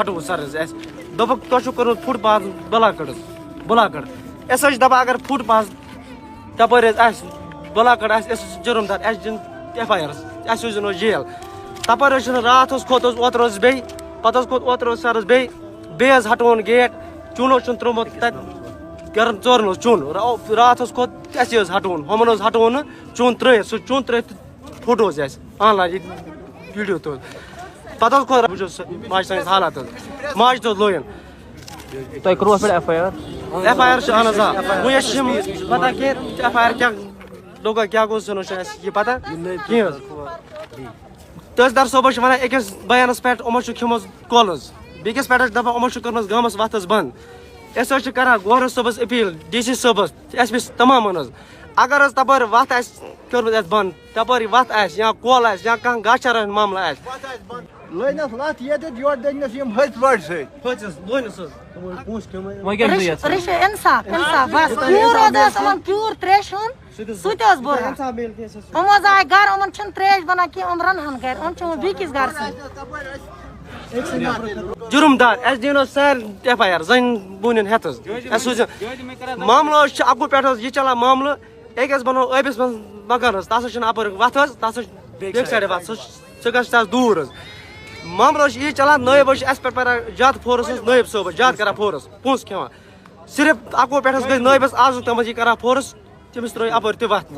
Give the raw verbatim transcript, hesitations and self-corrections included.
ہٹووُ سر حظ اَسہِ۔ دوٚپُکھ، "تۄہہِ چھُو کوٚرمُت فُٹ پاتھ بلاکڑ حظ، بلاکڑ۔" أسۍ حظ چھِ دَپان، اگر فُٹ پاتھ تَپٲرۍ حظ آسہِ بلاکڑ آسہِ، أسۍ حظ چھِ جُرُم دار، اَسہِ دِن ایف آی آر حظ، اَسہِ حظ دِنو جیل۔ تَپٲرۍ حظ چھِنہٕ راتھ حظ کھوٚت حظ، اوترٕ حظ بیٚیہِ، پَتہٕ حظ کھوٚت اوترٕ حظ سَر حظ بیٚیہِ، بیٚیہِ حظ ہٹووُن گیٹ، چوٗنہٕ حظ چھُنہٕ ترٛوومُت تَتہِ، گرن ژورن اوس چوٗنہٕ۔ را-، راتھ اوس کوٚت اَسہِ حظ ہٹووُن، ہُمن اوس ہٹووُن نہٕ، چوٗنہٕ ترٛٲیِتھ، سُہ چوٗنہٕ ترٛٲیِتھ تھوٚد اوس اَسہِ آن لاین یہِ ویٖڈیو تُل۔ پَتہٕ حظ کوٚر، وٕچھِو سُہ ماجہِ سٲنِس حالات حظ۔ ماجہِ تہِ حظ لویُن۔ تۄہہِ کوٚروٕ اَتھ پٮ۪ٹھ F I R? F I R چھُ، اہن حظ، آ۔ وۄنۍ ٲسۍ یِم پَتہ کینٛہہ، ایف آئی آر کیٛاہ لوٚگا، کیٛاہ گوٚو، سُہ نہٕ چھُ اَسہِ یہِ پَتہ کینٛہہ حظ۔ تحصیلدار صٲبَس چھِ وَنان أکِس بیانَس پٮ۪ٹھ، یِمو چھُ کھیوٚمُت کۄل حظ۔ بیٚکِس پٮ۪ٹھ حظ چھِ دَپان، یِمو چھُ کٔرمٕژ گامَس وَتھ حظ بنٛد۔ أسۍ حظ چھِ کَران گورنر صٲبَس اپیٖل، ڈی سی صٲبَس، ایس پی تمامَن حظ۔ اگر حظ تَپٲرۍ وَتھ آسہِ کٔرمٕژ اَسہِ بنٛد، تَپٲرۍ وَتھ آسہِ یا کۄل آسہِ یا کانٛہہ گاسہٕ چَرٲے ہُنٛد معاملہٕ آسہِ۔ لٲنَس لَتھ ییٚتٮ۪تھ یورٕ دٔگنَس یِم ۂژۍ وَڑِ سۭتۍ۔ ۂژۍ حظ، لٲنَس حظ۔ وۄنۍ کیٛاہ چھُ رِش-، یَژھان؟ رِش-، اِنصاف، اِنصاف، بَس۔ پوٗرٕ حظ اوس یِمَن پیوٗر ترٛیش ہیوٚن۔ سُہ تہِ حظ بوٚر۔ یِم حظ آے گرٕ، یِمَن چھِنہٕ ترٛیش بَنان کینٛہہ، یِم رَنہٕ ہَن گَرِ، یِم چھِ یِمَن بیٚکِس گَرٕ سۭتۍ۔ جُرُم دار، اَسہِ دِیِن حظ سارِ ایف آئی آر، زَنہِ بوٗنِن ہٮ۪تھ حظ۔ اَسہِ سوٗزِن۔ معاملہٕ حظ چھُ اَکوُہ پٮ۪ٹھ حظ یہِ چَلان معاملہٕ، أکِس بَنوو ٲبِس منٛز مکان حظ، تَتھ حظ چھِنہٕ اَپٲرۍ وَتھ حظ، تَتھ حظ چھِ بیٚکہِ سایڈٕ وَتھ، سُہ چھُ، سُہ گژھِ تَتھ دوٗر حظ۔ معاملہٕ حظ چھُ یہِ چَلان، نٲیِب حظ چھِ اَسہِ پٮ۪ٹھ پَران زیادٕ فورس حظ، نٲیِب صٲب حظ زیادٕ کَران فورس، پونٛسہٕ کھٮ۪وان۔ صرف اَکوُہ پٮ۪ٹھ حظ گٔے نٲیِبَس آزُک تام حظ یہِ کَران فورس، تٔمِس ترٛٲے اَپٲرۍ تہِ وَتھ۔